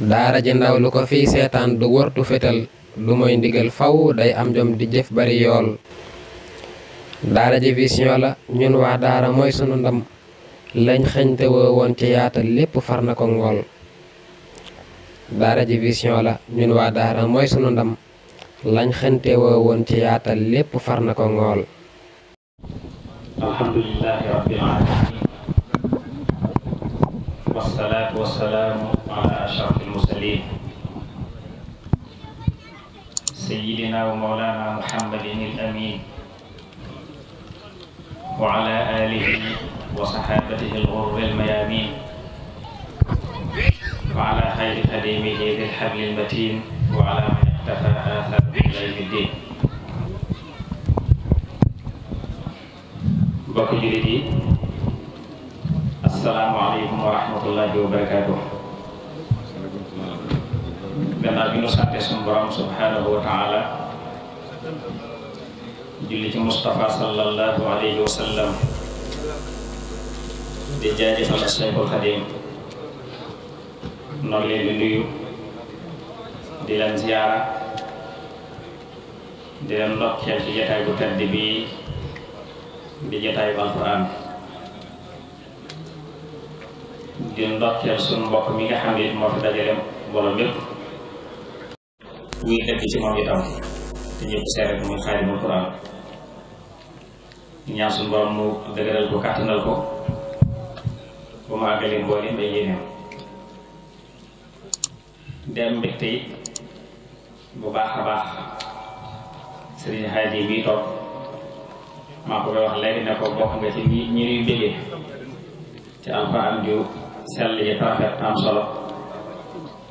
daara ji ndaw lu ko fii seetaan du wërtu fetal lu mooy ndigal faw day am jom di jëf bari yool. daara ji vision la ñun waa daara mooy sunu ndam lañ xëñte woo woon ci yaatal lépp far na ko ngool. daara ji vision la ñun waa daara mooy sunu ndam lañ xëñte woo woon ci yaatal lépp far na ko ngool. alhamdulillahi rabbil alamin wassalaatu wassalaamu ala ashrafil mursalin sayyidina wa mawlana muhammadin al amin wa ala alihi wa sahabatihi al ghurri al mayamin wa ala khayri khadimihi dhil habli al matin wa ala man iqtafa atharahu ila yawmi ddin. mbokk jullit yi, assalaamu aleykum wa rahmatullahi wa barakaatuh. gannaaw bi nu sante sunu borom subhanahu wa taala julli ci Mustafa sallallahu alayhi wa sallam di jaajëfal Cheikhul Xadim noonu leen di nuyu di leen ziyaara di leen ndokkeel ci jotaay bu tedd bi di jotaayu alquran di ndokkeel suñu mbokk mi nga xam ne moo fi dajale mbooloo mépp muy dëkk ci moom itam te ñëpp seere muy xaadimul quran ñaan suñu borom mu dëgëral ko kàttanal ko ba mu àggale mbooleem ay yéeneem. dem mbégte yi bu baax a baax Sëriñ Haadi bii toog maa ko koy wax léegi ne ko bokk nga ci ñi ñuy bégee ci alxuraan ju sell yi rafet am solo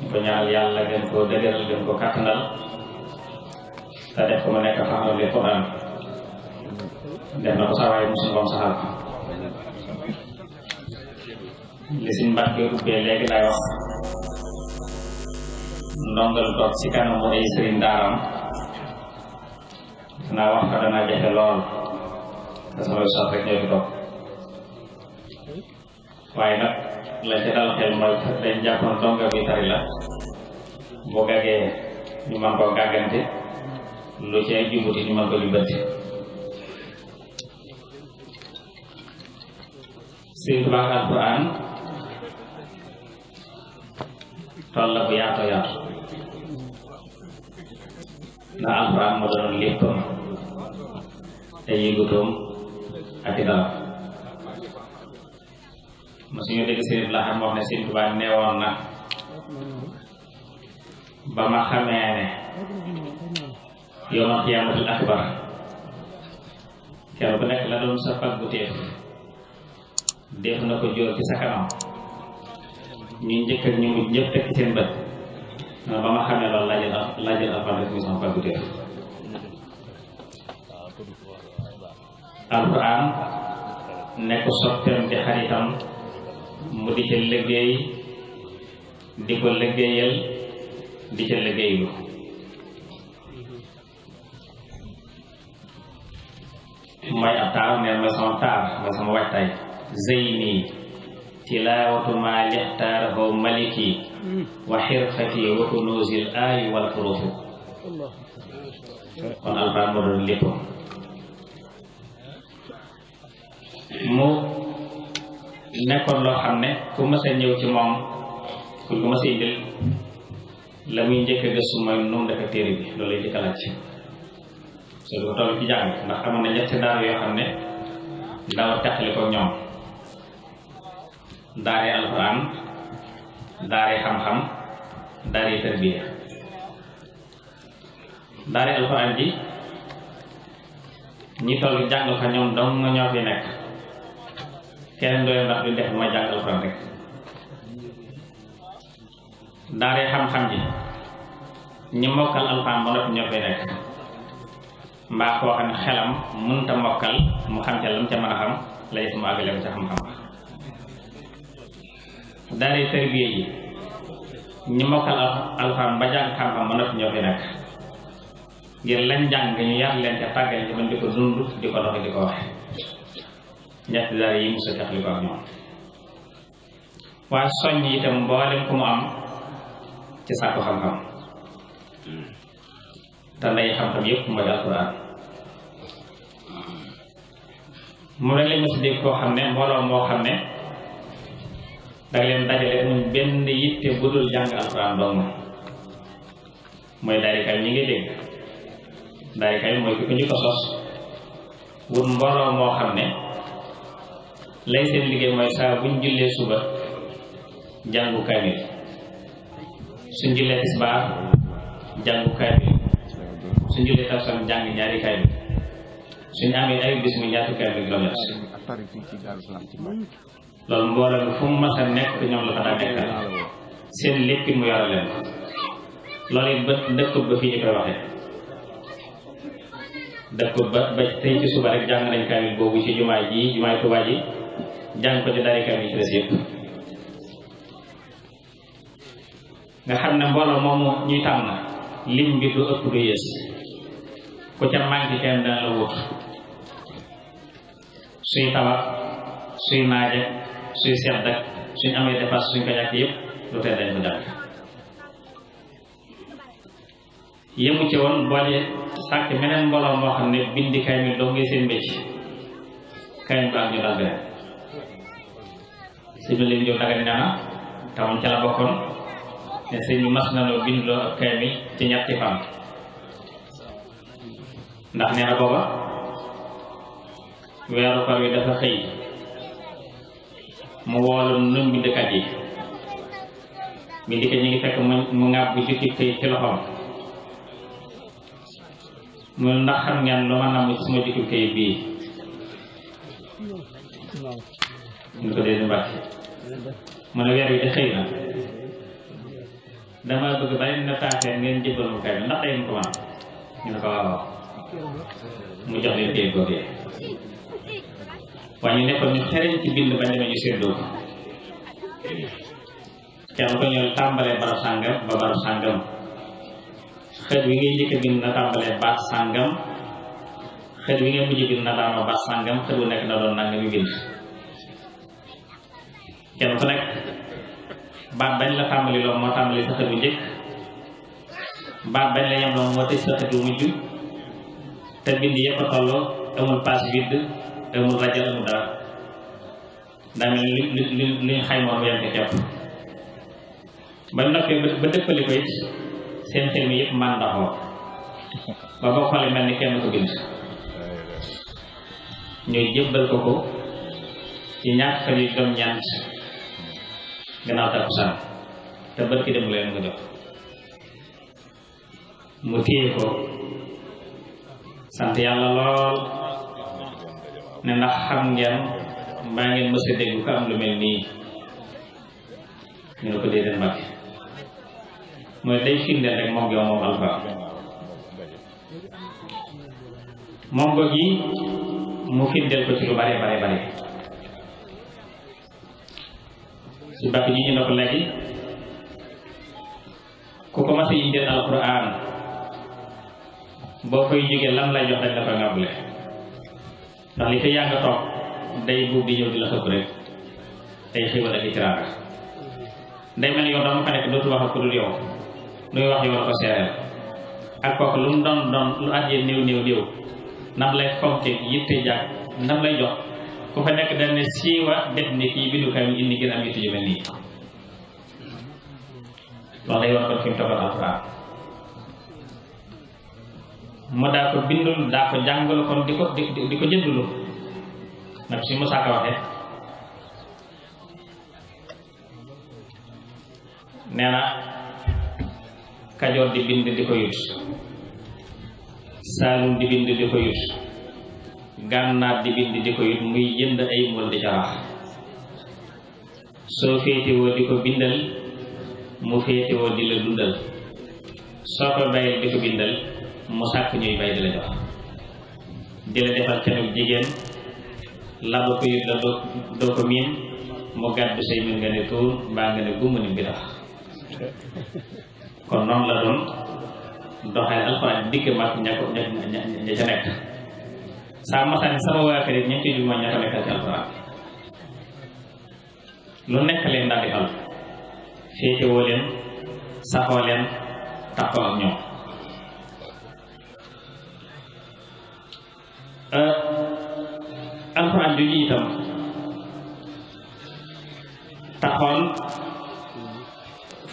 ñu ko ñaanal yàlla gën ko dëgëral gën ko kàttanal te def ko mu nekk faxaru li Quraan def na ko sax waaye musul boom saxal ko li suñ mbàkk ubbee léegi lay wax ndongal toog ci kanamu ay sëriñ daaram naa wax ko danaa jafe lool te samay sot rek ñoo fi toog waaye nag la ca dal xel mooy dañ jàppoon donga bi tari la bu gaggee ñu mën koo gàggante lu ci ay jumbuti ñu mën ko jubbanti. Sëriñ Tuubaa alquran tool la bu yaatu yaatu ndax alquran moo doon léppam ay yëgutoom ak i dara ma suñu dégg Sëriñ la xam wax ne Sëriñ Tuubaa neewoon na ba ma xamee ne yawmal qiyaamatul akbar kenn ku nekk la doon sa paggu téef def na ko jóor ci sa kanam ñu njëkk ak ñu mujj ñëpp tekki seen bët ba ma xamee loolu laajal alxuraan rek muy sama paggu téef. alxuraan nekk soppeem di xaritam mu di ca liggéey di ko liggéeyal di ca liggéeylu mooy ab taar neen mooy sama taar mooy sama waajtaay zeyni tilaawatu maa lixtaarahu maliki wa xirfati wa kunuuzil aayi wal xuruufi kon alxuraan moo doon lépp mu nekkoon loo xam ne ku mës a ñëw ci moom ku mës a indil la muy njëkk a gëstu mooy nu mu dafa téere bi loolu lay njëkk a laaj so du ko toll ci jàng ndax amoon na ñetti daara yoo xam ne daaw teqali ko ñoom daare alxuraan daare xam-xam daare tarbiya. daare alxuraan ji ñi toll jàng fa ñoom dong nga ñoo fi nekk keneen doole ndax duñ def ma jàng alxuraan rek. daare xam-xam ji ñi mokkal alxuraan ba noppi ñoo fi nekk mbaa koo xam ne xelam mënta mokkal mu xam ca lam ca mën a xam lay mu àggale ko ca xam-xam. daare tarbiya yi ñi mokkal alxuraan ba jàng xam-xam ba noppi ñoo fi nekk ngir lañ jàng ñu yar leen ca tàggal ci man di ko dund di ko doxe di ko waxe. ñetti daara yi musa taxli ko ak ñoom waaye soññ itam mboolem ku mu am ci sàkku xam-xam te nday xam-xam yëpp mooy alquran moom rek lañ ma si dégg koo xam ne mbooloo moo xam ne danga leen dajale muñ benn yitte bu dul jàng alquran dong mooy daarikaay ñi ngay dégg daarikaay mooy ki ko ñu ko sos wut mbooloo moo xam ne lay seen liggéey mooy saa buñ jullee suba jàngu kaamil suñ jullee tisbaar jàngu kaamil suñ jullee takkusaan jàng ñaari kaamil suñu amee ay bis mu ñaati kaamil la def loolu mbooloo mi fu mu mas a nekk ñoom la fa daa nekkal seen lépp mu yore leen ko loolu it ba dëkkut ba fii ñu koy waxee dëkkut ba tey ci suba rek jàng nañ kaamil boobu ci jumaay Tuubaa ji jàng ko ci daari kaamil ci des yëpp nga xam ne mbooloo moomu ñuy tànn lim bi du ëpp du yées ku ca manqué kenn dana la wut suy tawat suy naaje suy sedd ak suñ amee dépasse suñ ko ñàkk yëpp lu tee dañ ko jàng yëmu ci woon boole sàkk meneen mbooloo moo xam ne bindi kaamil doo ngay seen mbécc kaamil ba ak ñu dal beneen sëñ bi leen jow daga nee na tamuñ ca la bokkoon ne sëñ bi mas nanoo bindloo ak kaamil ci ñetti fan ndax nee na booba weeru koor wi dafa xëy mu woolu nuñ bindkat yi bindkat ñi ngi fekk mu ŋàbb bu jukki këyit ci loxoom mu ndax xam ngeen lu ma namm ci sama jukki këyit bii ñu ko dee di mbàkki mu ne weer wi de xëy na dama bëgg bari na taafee ngeen jébbal mu kay bi ndax day ko man ñu ne ko waaw mu jox leen këyit googee waaye ñu nekkoon ñu xereñ ci bind bañ demee ñu séddoo ko kenn ko ñëw tàmbalee barab sàngam ba barab sàngam xët wi ngay njëkk a bind na tàmbalee baat sàngam xët wi ngay mujj bind na daanoo baat sàngam xët wu nekk na doon nanga mi bind kenn ku nekk baat bañ la tàmbali loolu moo tàmbali sa xët wu njëkk baat bañ la yem loolu moo tëj sa xët wu mujj te bind yëpp a tolloo amul passe vide amul rajal amul dara daa mel ni luñ xayma mu yem ko képp ba noppee ba dëppali ko it seen xel mi yëpp màndaxoo ba boo xoolee mel ni kenn ko bind ñuy jébbal ko ko ci ñaar fan yu doom ñant gannaaw takkusaan te bët ki dem leen ko jox mu téye ko sant yàlla lool ne ndax xam ngeen mbaa ngeen mës a dégg ko am lu mel nii ñu ne ko déedéet Mbàkke mooy day firndeel rek moom yow moom alxuraan moom goog yi mu firndeel ko ci lu bare bare bare si bàkk ji ñu ne ko léegi ku ko mas a yindeel alxuraan boo koy jógee lam lay jox rek dafa ngàbbule ndax li ko yaa nga toog day buub di ñëw di la xëpp rek day xéwal ak i tiraanga day mel yow dama ko nekk dootu wax ak ku dul yow luy wax yow la ko seereel ak kooku lu mu doon lu àjjee néew nam lay fonke yitte jàkk nam lay jox ku fa nekk dañ ne siiwa def ni kii bindukaay mi indi gën am yitte ju mel nii loolu day war kon fi mu toppat alxuraan mu daa ko bindul daa ko jàngal kon di ko jëndulu nag si Musaa Ka waxee nee na Kajoor di bind di ko yut Saalum di bind di ko yut Gànnaar di bind di ko yut muy jënd ay mool di ca wax soo féetewoo di ko bindal mu féetewoo di la dundal soo ko bayal di ko bindal mu sàkk ñuy bay di la jox di la defal canuk jigéen laba ko yut la doo ko miin mu gàddu say min nga ne tuur mbaa nga ne gumma ni bi tax kon noonu la doon doxale alxuraan dikk mag ña ca nekk saa masani sama waa kër ña ci juma ña ko nekkal ci alxuraan lu nekk leen daal di xal féetewoo leen saxoo leen taxoo ak ñoom. alxuraan jooju itam taxoon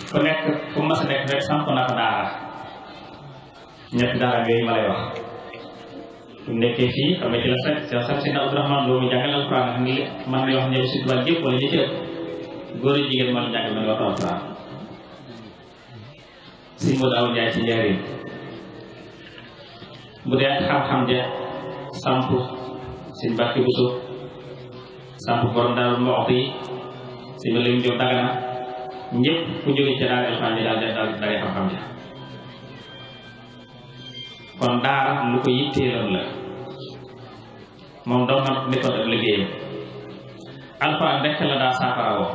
fu nekk fu mas a nekk rek samp na ko daara ñetti daara yooyu ma lay wax. bu nekkee fii xam nga ci la sax si na Abdourahmane Lo mu jàngal alxuraan ak ni man na wax ñëw si tubaab yëpp wala ñi ci ëpp góor a jigéen man jàngal man waxtu alxuraan. si Modou Awa Ndiaye ci njëriñ bu dee xam-xam ja samp si Mbàkke Buso samp borom daal Muxti yi si ma lim jóg Dagana ñëpp ku jóge ci daara alxuraan ji daal day xam-xam ja. kon daara lu ko yitteeloon la moom doon na nekkoon ak liggéeyam. alxuraan rekk la daa saafara woo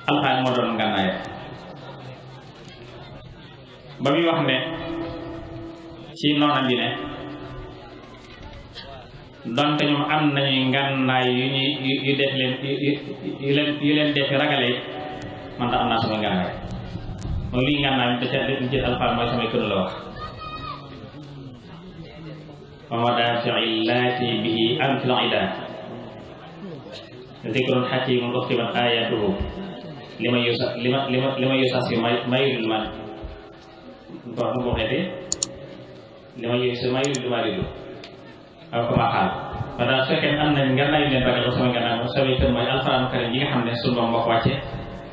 alxuraan moo doon ngànnaayam ba muy wax ne ci noonam bi ne donte ñoom am nañuy ngànnaay yu def leen yu leen def ragale man da am naa sama ngànnaay moom lii ngànnaay da ca ci alxuraan mooy samay kënu la wax. wa madaafi'i llaati bihi anfil idaa zikrun hakiimun uhkimat aayaatuhu liman yusassi ma yuridul man wax mu waxeete liman yusassi ma yuridul mariidu aw kama qaal ma daal su fekkee am nañ ngànnaay yu leen ragal sama ngànnaay moom samay kër mooy alxuraanu karim yi nga xam ne sunu Boroom moo ko wàcce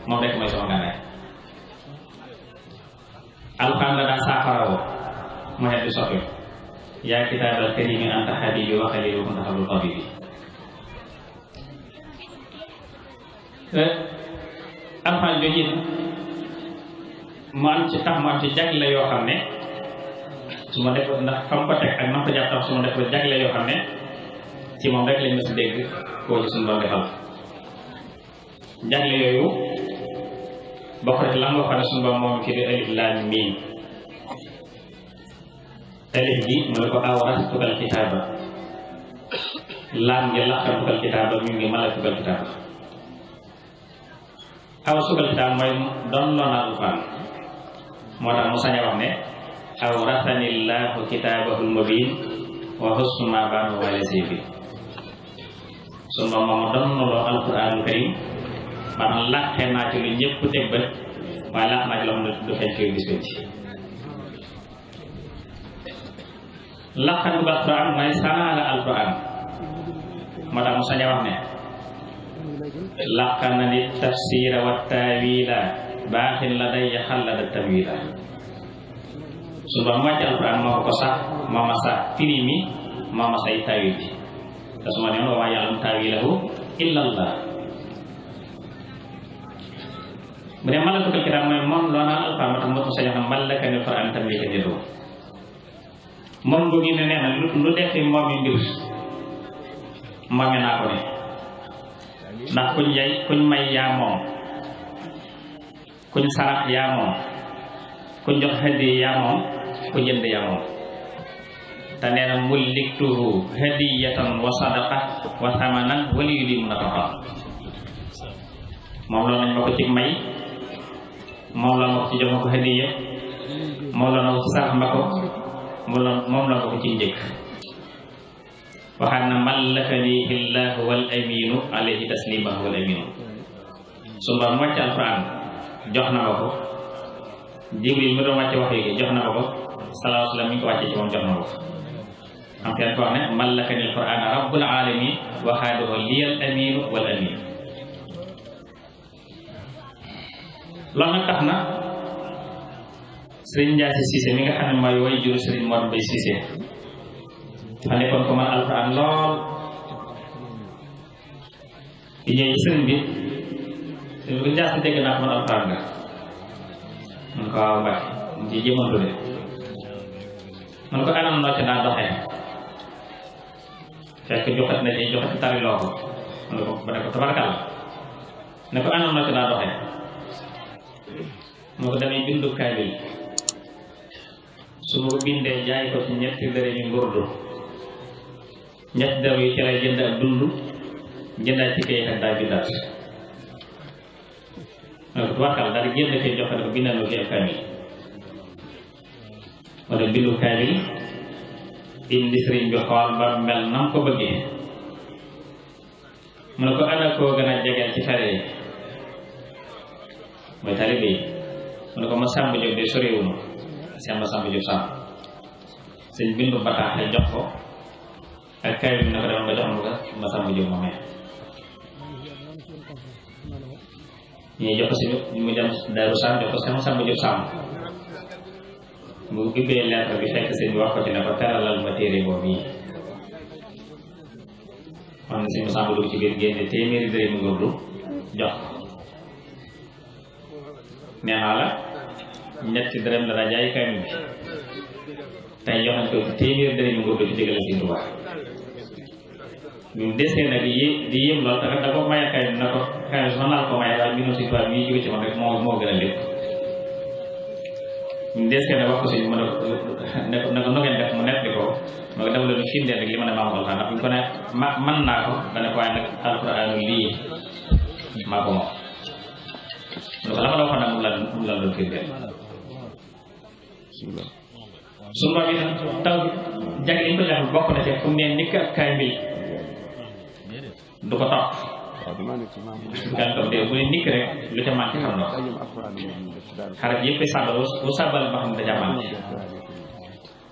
moom rek mooy sama ngànnaay. alxuraan la daa saafarawoo ma xet du soppi yaa kitaabal karimi anta habiibi wa xaliili wa kunta xablul tabiibi. alxuraan jooju mu am ci tax mu am ci jagle yoo xam ne su ma def ndax fa mu ko teg ak na ko jàpp tax su ma def ko jagle yoo xam ne ci moom rek lañ mës a dégg koo ci suñu doon defal. jagle yooyu bokk rek lan nga xam ne suñu doon moom ci di alif laam miim. alif bi mooy ko awrastukal kitaaba laam ngi laqatukal kitaaba miim ngi malatukal kitaaba. awrastukal kitaaba mooy doon loon alxuraan moo tax mu sañ a wax ne awrasani llaahu kitaabahul mubiin wa husnu maa baana wa lasiifi. su ma moom doon loo alxuraanul karim maanaam làqe naa ci lu ñëpp teg bët waaye làq naa ci loo xam ne du feeñ koy gis ci. laqatu alxuraan mooy sanaala alxuraan moo tax mu sañ a wax ne laqana ni tafsira wa taawila baaxin la day xallada tamwila. su ba mu wàcc alxuraan moo ko sax moo ma sax firi mi moo ma say taawil bi te su ma nee wa maa ya'lamu taawilahu illa Allah. bu dee malakutul kitaab mooy moom loo naan alxuraan moo tax mu sañ a xam malakani alxuraan tamlika niru moom boo ngi ne nee na lu defi moomi mbir moome naa ko ne ndax kuñ may yaa moom kuñ sarax yaa moom kuñ jox hadiya yaa moom ku jënd yaa moom te nee na mulliktuhu hadiyatan wa sadaqa wa thamanan wali yu li mun a taxa moom loolu nañ ma ko ci may moom la ma ko ci jox ma ko hadiya moom la ma ko ci sarax ma ko moom la ko ci njëkk. waxaat na mallakanihi llahu wal aminu alayhi taslimahu wal aminu. su ma wàcc alxuraan jox na ma ko Jibril mi doon wàcce wax yi jox na ma ko salaahu salaam mi ngi ko wàcce ci moom jox na ma ko. am kenn ko wax ne mallakani alxuraan rabbul alamin waxaadahu liyal aminu wal amin. loolu nag tax na Sëriñ Ndiaye Cissé mi nga xam ne mooy way juru Sëriñ Mor Mbay Cissé dafa nekkoon ko man alxuraan lool. di ñëw sëriñ bi Sëriñ bi Ndiaye dégg naa ko man alxuraan nga mun ko waaw Mbacke mu ci jëmantu de mun ko anam noo ci daa doxee fekk joxat na ci joxati tari loo ko mun ko ba ne ko tabarkal ne ko anam noo ci daa doxee mun ko damay bindu kaamil su ma ko bindee jaay ko ci ñetti dërëmi ngurdu ñetti dërëm yi ci lay jënd ak dund jëndaat ci kayit ak daal bindaat ma ne ko tubaarkàlla daal di génn kay jox ko ne ko bindal ma fi ab kaamil wala bindu kaamil indi sëriñ bi xool ba mel nam ko bëggee mu ne ko ana koo gën a jegeel ci fere yi mooy taalibe yi mu ne ko ma Samba Diop de soriwuma seen ma Samba Diop Samb sëñ bindu bataaxal jox ko ak kaamil bi ne ko demal nga jox ma Samba Diop ma mee ñii jox ko si mu dem Daaru Sam jox ko sama Samba Diop Samb mu ubbee lettre bi fekk sëñ bi wax ko ci ne ko teralal ma téere boobu yi xam ne sëñ Samba dugg ci biir génne téeméeri dërëm ngóoblu jox ko nee naa la ñetti dërëm la daa jaay kaamil bi tey jox nañ ko téeméeri dërëm ngóoblu ci diggal sëñ Tuubaa bi mu desee nag di yéem lool te da ko maye kaamil na ko kaamil mën naa ko maye waaye mbindum sëñ Tuubaa mi jóge ci man rek moo gën a lépp ñu desee nag wax ko sëñ mu ne ko nu ngeen def mu nekk di ko ma ko def leen firndeel rek li ma ne maa alxuraan ndax bu ñu ko ne man naa ko dana ko waaye nag alxuraanu lii maa ko moom mu ne ko la ma la waxoon nag mu la doon firndeel suñu borom itam taw jagle yi ñu ko jox bokk na ci fu mu ne nikk ak kaamil du ko topp kan topp de bu ne nikk rek lu ca manqué xam na xarat yëpp koy sàbbal bu sàbbal ba xam ne daja manqué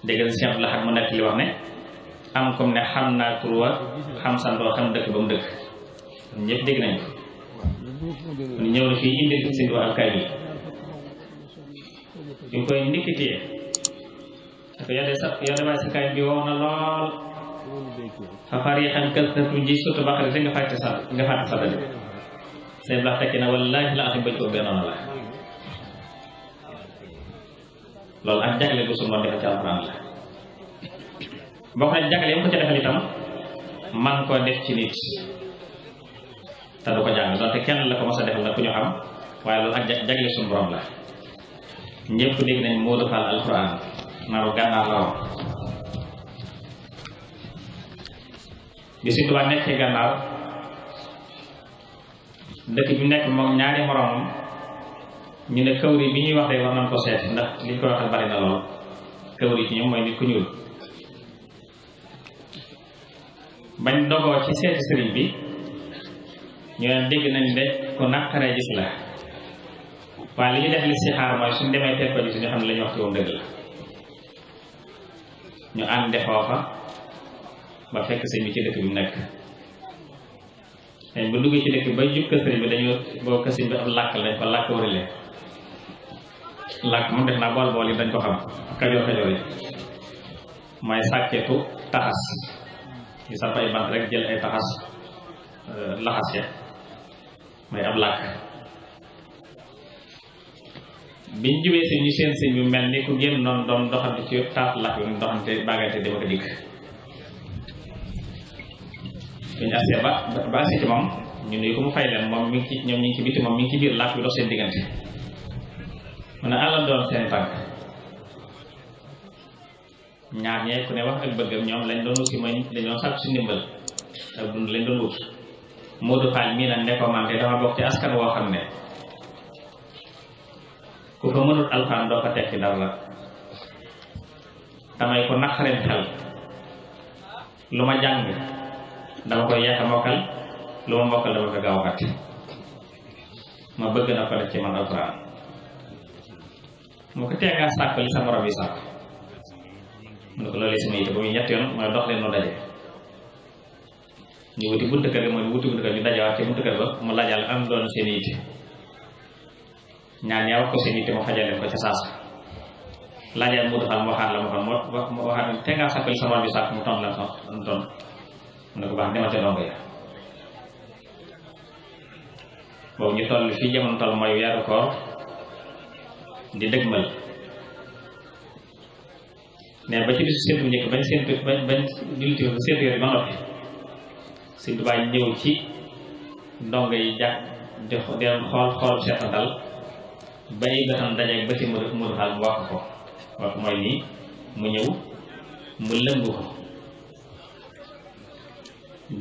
dégg na Cheikh Lahad mu nekk li wax ne am comme ne xam naa tur wa xam santoo xam dëkk ba mu dëkk ñëpp dégg nañ ko ñëw na fii indil fi sëñ ak kaay bi ñu ngi koy ndikkitee parce que yàlla bàyyi sa kaay bi wow na lool xafar yi xam kasatu ji surtout baqari te nga fàtte sa dale sëñ Lahad tekki na wallaahi la asim bañ ko bennoon la loolu ak jagle bu suñu defal ci alxuraan la bokk na jagle yam ko ca defal itam man koo def ci nit te du ko jàng donte kenn la ko mos a defal nag ku ñu xam waaye loolu ak jagle suñu borom la ñëpp dégg nañ Modou Fall alxuraan naru gànnaar la woon bi si tubaab nekkee gànnaar dëkk bi nekk moom ñaari moromam ñu ne kawri bi ñuy wax de war nañ ko seet ndax liñ ko waxal bari na lool kawri ci ñoom mooy nit ku ñuul bañ dogoo ci seeti sëriñ bi ñu ne dégg nañ de ku naqaree gis la waaye li ñu def li si xaar mooy suñ demee teel ko gis ñu xam ne la ñu wax ci moom dëgg la ñu ànde foofa ba fekk sëñ bi ci dëkk bi mu nekk dañ bu duggee ci dëkk ba jub kër sëriñ bi dañu boo kër sëriñ bi am làkk lañ fa làkk wërale làkk moom def naa bool yi dañ ko xam kajoor yi mooy sàkketu taxas ñu sax ay bant rek jël ay taxas laxas ya mooy ab làkk biñ jubee si ñu seen sëñ bi mel ni ku génn noonu doon doxante ci taat làkk bi doxante bàggante dama ko dikk biñu asee ba asee ci moom ñu nuyu ko mu fay leen moom mi ngi ci ñoom ñu ngi ci biti moom mi ngi ci biir làkk bi dox seen diggante mu ne àlla doon seen tànk ñaar ñee ku ne wax ak bëggam ñoom lañ doon wuti mooy dañoo sàkk si ndimbal ak dund lañ doon wut Modou Fall mii nag ne ko man de dama bokk ci askan woo xam ne ku ko mënut alxuraan doo ko tekki dara la damay ko naqareen xel lu ma jàng dama koy yeex a mokkal lu ma mokkal dama ko gaaw a fàtte ma bëgg na ko def ci man alxuraan mu ko teegaa sàkk li sa morom yi sàkk mu ne ko loolu sama yite ba muy ñett yoon mooy dox leen nu daje ñu wuti buntu kër gi mooy wuti buntu kër ñu dajewaat ci buntu kër ba mu laajal am doon seen yite ñaan yaa wax ko seen yite mu fajal leen ko ca saasa laajal Modou Fall mu waxaat la mu waxaat te ngaa sàkk li sa morom yi sàkk mu tontu la mu tontu mu ne ko baax demal ca dongo ya boobu ñu toll fii jamono toll mooy weeru koor di dëgmal ne ba ci bisu séntu njëkk bañ séntu bañ julti ba séntu yooyu ba noppi Sëñ Tuubaa ñëw ci ndongo yi jàpp di xool seetantal ba ay bëtam dajeeg ba ci Modou Fall mu wax ko mooy nii mu ñëw mu lëng ko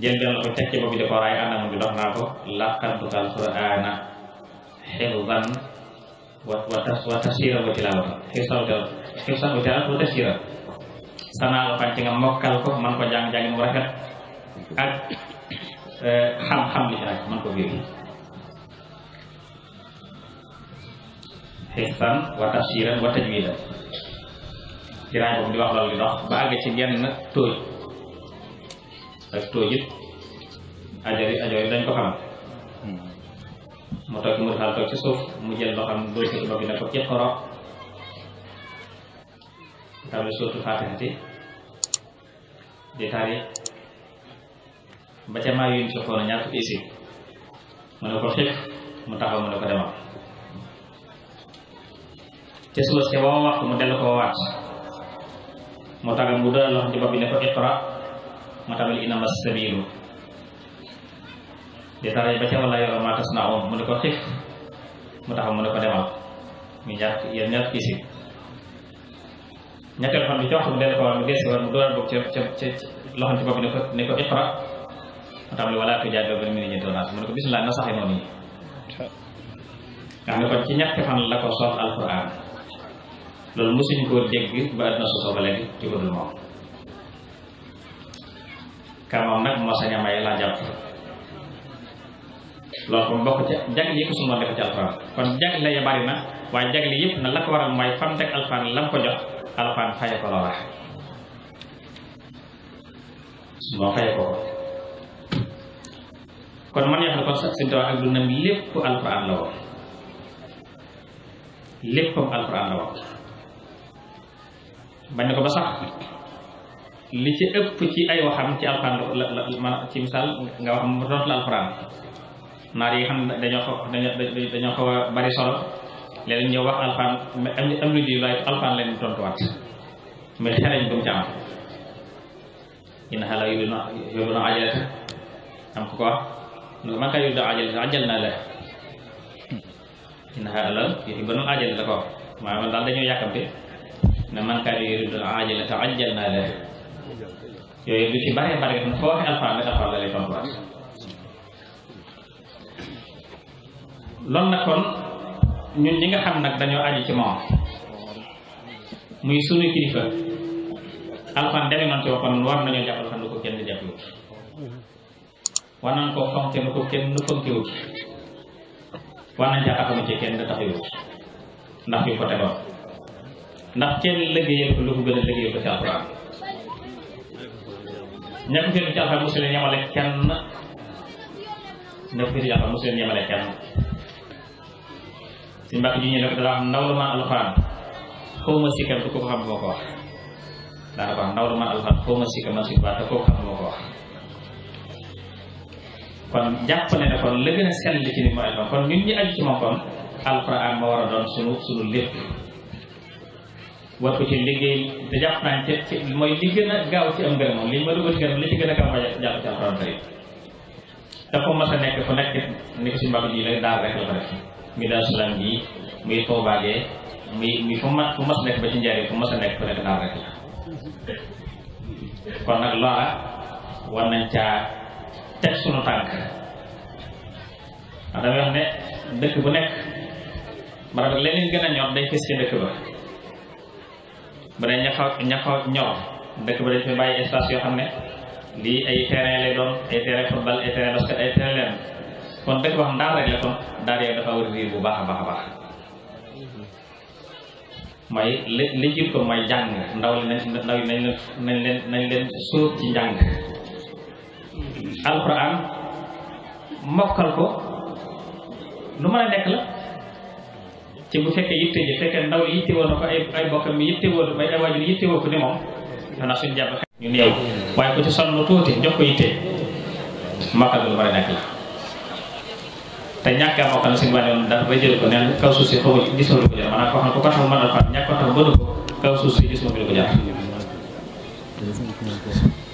jël benn ko teg ci bopp bi di ko raay ànd ak moom di dox naa ko laqad alqur'ana hifzan wa tafsiran wa tilawatan hifzan wa tilawatan wa tafsiran sanaa alxuraan ci nga mokkal ko man ko jàng-jàngin mu rafet ak xam-xam li ci nag man ko biir hifzan wa tafsiran wa tajwidan jiraay boobu di wax loolu di dox ba àgg ci genn tóoj ak tóoj it ajoor dañ ko xam mu toog ci mu xaal toog ci suuf mu jël loo xam dóor ci bopp bi ne ko iqra table suratul Faatihati di tari ba ca maa yun si xoona ñaar fukki isib mu ne ko xif mu taxaw mu ne ko demal ca suba si woo wax mu dellu ko waat mu tagal mu dëral loo xam ci bopp bi ne ko iqra mu tabal inama sabilu di tari ba ca wala yoro ma tasna'un mu ne ko xif mu taxaw mu ne ko demal mu ñaar fukki isib ñetteel xam bi ci waxtu mu dellu ko war mu desi war mu dooral boobu ca loxam ci bopp ne ko iqra mu tam li wala tujaadilu bil mu'miniina naas mu ne ko bismillah na saxe noonu yi nga xam ne kon ci ñetti fan la ko soof alquran loolu mosuñu koo dégg ba àdduna sosoo ba léegi ci ko dul moom ka moom nag moo sañ a may laa jàpp loolu kon bokk ci jagle yi ko suñu moom def ci alquran kon jagle ya bari na waaye jagle yëpp na la ko waral mooy fam teg alquran lam ko jox alxuraan faye ko loola moo faye ko kon man yoo xam ne kon sax suñu ak dundam lépp alxuraan la woon léppam alxuraan la woon bañ ne ko ba sax li ci ëpp ci ay waxam ci alxuraan la man ci misaal nga wax mu doon la alxuraan naar yi xam ne dañoo xaw a bari solo léeg-léeg ñëw wax alxuraan am lu ji waaye alxuraan leen tontuwaat mais xereñ bu mu ci am innahaa laa yuhibbuna ajalata am ku ko wax man kaana yuriidu ajalata ajjalnaa lahu innahaa laa yuhibbuna ajalata la ko wax maanaam daal dañoo yàkkamte ne man kaana yuriidu ajalata ajjalnaa lahu yooyu lu ci bare bare nga foo waxee alxuraan rek alxuraan la lay tontuwaat loolu nag kon ñun ñi nga xam nag dañoo aju ci moom muy sunu kilifa alxuraan demee noonu ci waxoon war nañoo jàpp alxuraan lu ko kenn jàppewut war nañ koo fonke nu ko kenn fonkewut war nañ caa taxawu ci kenn taxawut ndax fi ko tegoon ndax kenn liggéeyal ko lu ko gën a liggéeyal ko ci alxuraan ña ko fi ci alxuraan mosu leen yemale kenn ña ko fi ci alxuraan mosu leen yemale kenn suñu mbàkk ji ñu ne ko daa wax ndaw la man alxuraan xaw ma sikkam te kooku xam moo ko wax daana ko wax ndaw la man alxuraan xaw ma sikkam man sikk baa te kooku xam moo ko wax kon jàpp ne kon la gën a sell ci ni mooy alxuraan kon ñun ñi aju ci moom kon alxuraan ma war a doon sunu lépp war ko ci liggéey da jàpp naa ci mooy li gën a gaaw ci am ngërëm moom li ma dugal ci ngërëm li ci gën a gaaw ma jàpp ci alxuraan tey dafa mas a nekk fu nekk ni ko suñu mbàkk ji la daal rek la ko def muy Daaru Salaam gi muy Tuubaa gi muy fu mas nekk ba ci njariñ fu mas a nekk fu nekk daal rek la kon nag loola war nañ caa teg sunu tànk ndax damay wax ne dëkk bu nekk barab leneen gën a ñor day fës ci dëkk ba bu dee ña fa ñor dëkk ba dañ fi bàyyi espace yoo xam ne lii ay terrain lay doon ay terrain football ay terrain basket ay terrain leen kon dëkk wax ndaar rek la kon daal yow dafa war a riir bu baax a baax a baax mooy li jiit ko mooy jàng ndaw li nañ leen sóob ci njàng alxuraan mokkal ko lu mën a nekk la ci bu fekkee yitte ji fekkee ndaw li yitte woon na ko ay bokkam mi yitte woon bay ay waajur yitte woo ko ni moom xanaa suñu jàpp ñu néew waaye ku ci sonn lu tuuti jox ko yitte mokkal lu mën a nekk la te ñàkk a mokkal suñu wàllu daal ba jël ko neen kaw suuf si xaw ma gisoo lu ko jar maanaam koo xam ne ku ko tax mën a fat ñàkk ko tax bëgg ko kaw suuf si gisoo lu ko jar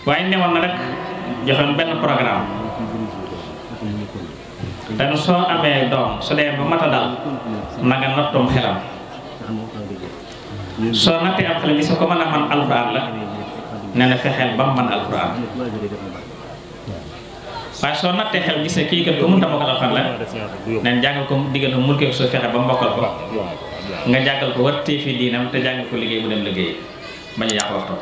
waaye newoon na rek joxoon benn programme dañu soo amee doom su dee ba mat a dal na nga nattoom xelam soo nattee am xel mi su ko mën a man alxuraan la nee na fexeel ba mu man alxuraan waaye soo nattee xel gis ne kii kat ko mënta mokkal alxuraan la neen jàngal ko digal ko mulkee soo fexe ba mbokkal ko nga jàngal ko war téefi diinam te jàngal ko liggéey mu dem liggéey bañ a yàq waxtu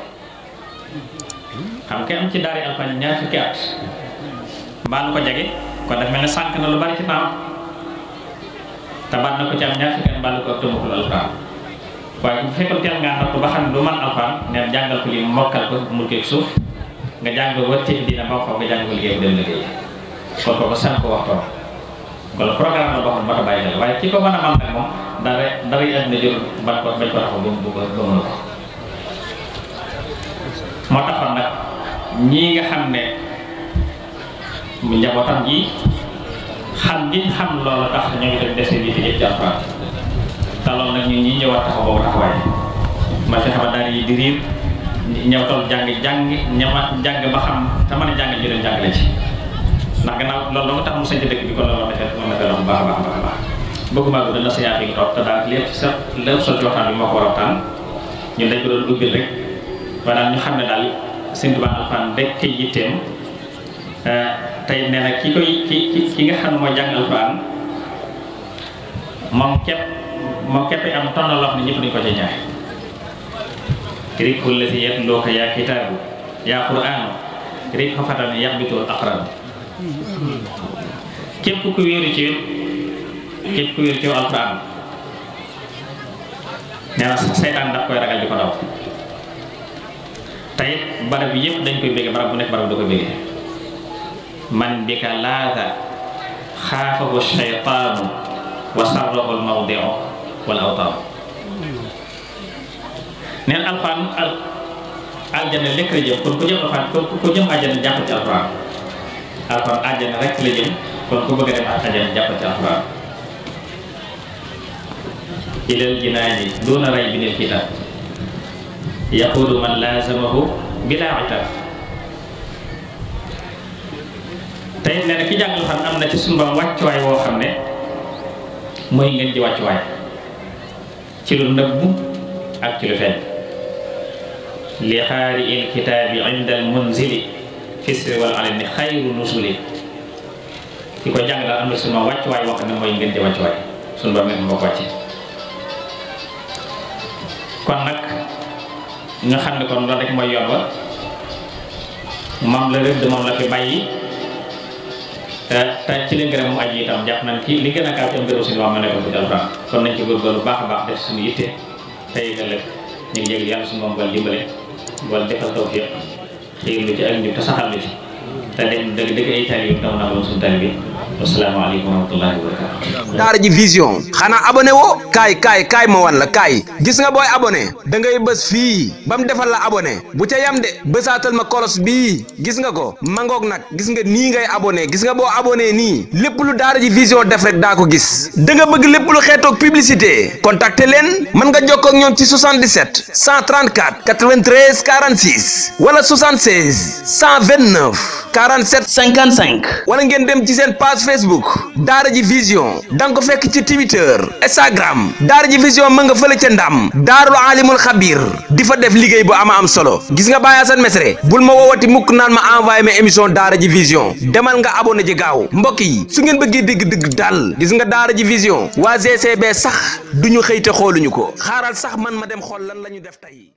xam nga am ci daara alxuraan ñaar fukki at mbaa lu ko jege kon daf mel ne sànq na lu bari ci temps te baat na ko ci am ñaar fukki at mbaa lu ko tëmakul alxuraan waaye bu fekkoon teel ngaa natt ba xam ne du man alxuraan neen jàngal ko li mokkal ko mulkee suuf nga jàng war téefi diinam ba xaw nga jàng ko liggéey mu dem liggéey kon ko sànq ko waxtu kon programme la boo xam ne moo tax bàyyi xel waaye ki ko mën a man nag moom dara yi àddina jël bañ ko taxaw ba mënu ko moo taxoon nag ñii nga xam ne mu njabootam ji xam gi xam loolu tax ñoom itam dese bi di ci alxuraan te loolu nag ñun ñii ñëwaat taxaw boobu taxawaay ma fexe ba daal yi di riir ñëw toll jàng ba xam te mën a jàng ñu dem jàngale ci ndax gannaaw loolu doo nga tax mu sañ ci dëkk bi kon loolu moom na dox baax a baax a baax bëgguma gudd na sañaa fi ngi toog te daal lépp sa lépp sol ci waxtaan bi moo ko war a waxtaan ñun dañ ko doon ubbil rek waaye daal ñu xam ne daal Sëñ Tuubaa alxuraan rek kay yitteem tey nee na ki nga xam ne mooy jàng alxuraan moom képp am tonn loo xam ne ñëpp dañu ko cay ñaax rikul lati yatlooka yaa kitaabu yaa quraanu rik xafatan yaxbitul aqran képp ku wéeru ci alxuraan nee na seytaan daf koy ragal di ko daw te it barab bi yëpp dañ koy bégge barab bu nekk barab da koy bégge man bi ka laata xaafahu shaytaanu wa sarrahu almawdiu wal awtaan neen alxuraan aljana lekk la jëm kon ku jëm alxuraan ku jëm aljana jàpp ci alxuraan aljana rek la jëm kon ku bëgg a dem aljana jàpp ci alxuraan ilal jinaani duuna ray bi nil kitaab yaquudu man laazamahu bilaa itaab tey nee na ki jàng alxuraan am na ci sunu Boroom wàccuwaay woo xam ne mooy ngeen ji wàccuwaay ci lu nëbbu ak ci lu feeñ li xaari il kitaabi inda al munzili fisri wal alani xayru nusuli ki ko jàng daal am na sunu wàccuwaay woo xam ne mooy ngeen ji wàccuwaay sunu Boroom moo ko wàcce kon nag nga xam ne kon loolu rek mooy yoon wa moom la rëdd moom la fi bàyyi te ci li ngërëm mu aji itam jàpp nañ ci li gën a gaaw ci am ngërëm suñu wax ma nekkoon ko ci alxuraan kon nañ ci góorgóorlu baax a baax def suñu yitte tey ëllëg ñu ngi jégalu yàlla suñu moom wala dimbale wala defal tawfiq xiir lu ci ak ñu te saxal lu ci te dem dëgg ay tali yu taw na woon suñu tali bi wasalaamaaleykum wa rahmatullahi wa barakatuh. Daara J Vision xanaa abonné woo kaay ma wan la kaay gis nga booy abonné da ngay bës fii ba mu defal la abonné bu ca yam de bësaatal ma kolos bii gis nga ko mangoog nag gis nga nii ngay abonné gis nga boo abonné nii lépp lu Daara J Vision def rek daa ko gis da nga bëgg lépp lu xeetoog publicité contacter leen mën nga jokkoo ak ñoom ci 77 134 93 46 wala 76 129 47 55 wala ngeen dem ci seen page Facebook Daara J Vision da nga ko fekk ci Twitter Instagram Daara J Vision ma nga fële ca Ndam Daarul Alimul Xabir di fa def liggéey bu ama am solo gis nga Baye Assane Mesre bul ma woowati mukk naan ma envoyé ma émission Daara J Vision demal nga abonné ji gaaw mbokk yi su ngeen bëggee dëgg daal gis nga Daara J Vision waa GCB sax duñu xëy te xooluñu ko xaaral sax man ma dem xool lan la ñu def tey.